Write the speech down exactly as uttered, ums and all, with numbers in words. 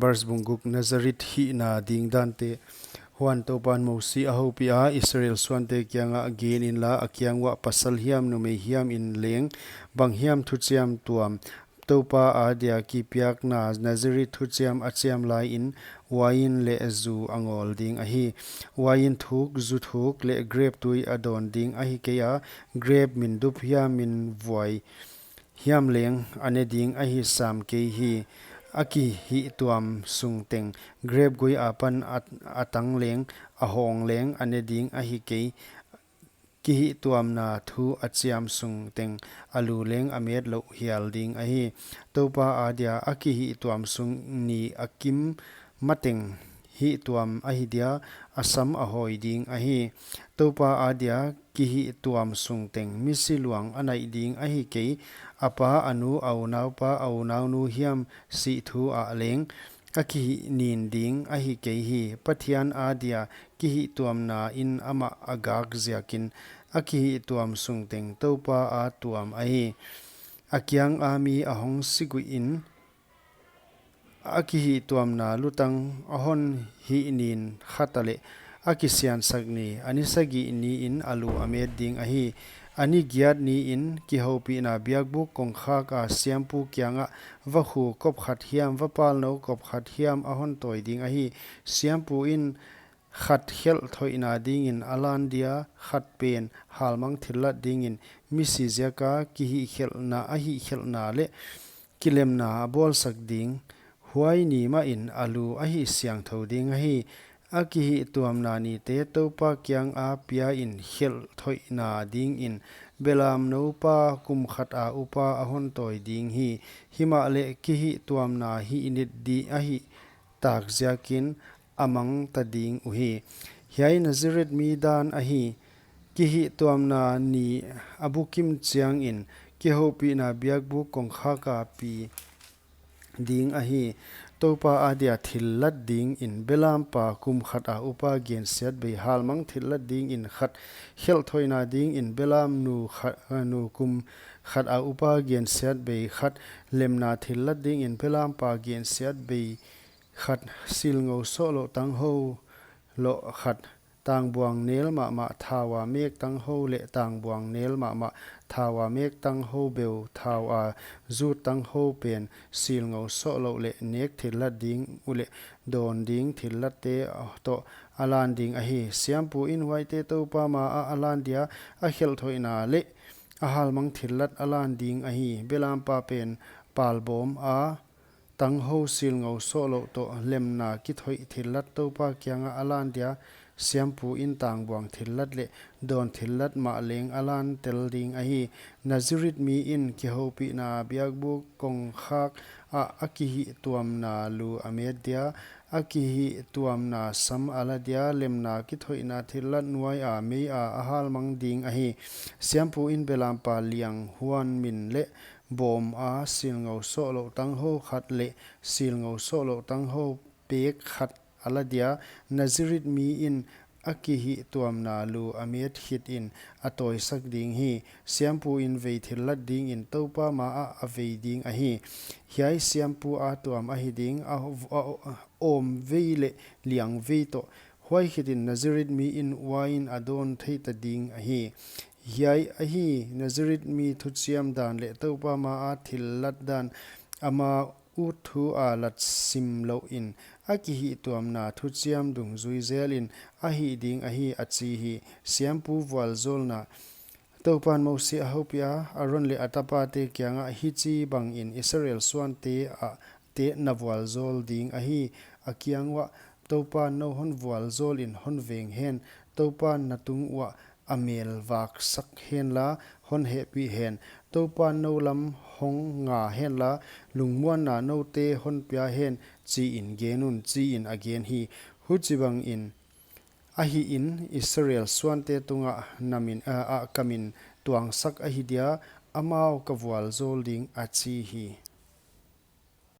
Verse bung guk, Nazareth hihna ding dante. Huan Toupan Mosi a houpiha, Israel suante kiangah gen inla, a kiang uah, pasal hiam numei hiam in leng, bang hiam thuchiam tuam Toupa adia kipiakna Nazareth thuchiam a chiam laiin, uain leh zu a ngawl ding ahi. Uain thuk, zu thuk leh grep tui a dawn ding ahi kei a, grep mindup hiam minvuai hiam leng a ne ding ahi sam kei hi. A kihihtuam sung teng grep gui apan a, a tang leng, a hawng leng a ne ding ahi kei. Kihihtuamna thu a chiam sung teng a lu leng a met louh hial ding ahi. Toupa adia a kihihtuam sung ni a kim mateng hihtuam ahi dia, a sam a hawi ding ahi. Toupa adia kihihtuam sung teng misi luang a naih ding ahi kei. A pa, a nu, a unaupa, a unaunu hiam sih thu ah leng a kihihnin ding ahi kei hi. Pathian adia kihihtuamna in amah a gak ziakin a kihihtuam sung teng Toupa a tuam ahi. A kianga mi a hong siguihin a kihihtuamna lutang a hon hihnin khat a leh a kisiansak ni, a ni sagih niin a lu a met ding ahi. A ni giat niin kihoupihna biakbuk kongkhaka siampu kiangah, vakhu kop khat hiam, vapalnou kop khat hiam a hon tawi ding ahi. Siampu in khat khelh thoihna dingin a lan dia, khat pen halmang thillat dingin misi ziaka kihihkhelhna, a hihkhelhna leh kilemna a bawlsak ding. Huai ni mahin a lu a hih siangthou ding ahi. A kihihtuamna nite Toupa kianga piain khelh thoihna dingin belamnou pa kum khata upa a hon tawi ding hi. Himahleh kihihtuamna hihnit di ahih tak ziakin a mang ta ding uhi. Hiai Nazareth mi dan ahi. Kihihtuamna ni a bukim chiangin kihoupihna biakbuk kongkhaka pi ding ahi. Toupa adia thillat dingin belampa kum khata upa gensiatbei, halmang thillat dingin khat, khelh thoihna dingin belamnu khat, nu kum khata upa gensiatbei khat, lemna thillat dingin belampa gensiatbei khat, silngou sohlouh tanghou louh khat, tangbuang nel mahmah thaua mek tanghou leh tangbuang nel mahmah thaua mek tanghou beu thaua zut tanghou pen silngou sohlouh leh nek thillat ding uleh dawn ding thillatte toh a lan ding ahi. Siampu in huaite Toupa maah a lan dia, a khelh thoihna leh a halmang thillat a lan ding ahi. Belampa pen palbawm a tanghou silngou sohlouh toh lemna kithoih thillat Toupa kiangah a lan dia, siampu in tangbuang thillat leh dawn thillat mah leng a lan tel ding ahi. Nazareth mi in kihoupihna biakbuk kongkhak ah a kihihtuamna lu a met dia, a kihihtuamna sam a la dia, lemna kithoihna thillat nuaia meia a halmang ding ahi. Siampu in belampa liang huan min leh bawm a silngou sohlouh tanghou khat leh silngou sohlouh tanghou pek khat a la dia, Nazareth mi in a kihihtuamna lu a met khitin a tawisak ding hi. Siampu in vei thillat dingin Toupa maah a vei ding ahi. Hiai siampu a tuam ahi ding, a, a, a awm vei leh liang vei toh. Huai khitin Nazareth mi in uain a dawn theita ding ahi. Hiai ahi Nazareth mi thuchiam dan leh Toupa maah thillat dan, ama ut thu a lat sim louhin a kihihtuamna thuchiam dungzui zelin a hih ding ahi, a chi hi. Siampu vualzawlna. Toupan Mosi a houpiha, Aron leh a tapate kiangah, hichibangin Israel suante ah te na vualzawl ding ahi. A kiang uah, Toupan nou hon vualzawlin hon veng hen. Toupan na tung uah a mel vaksak henla, hon hehpih hen. Toupan nou lam hong nga henla, lungmuanna noute hon pia hen, chiin gen un, chiin a gen hi. Huchibangin ahihin Israel suante tungah na min, a, a ka min tuangsak ahi dia, amau ka vualzawl ding, a chi hi.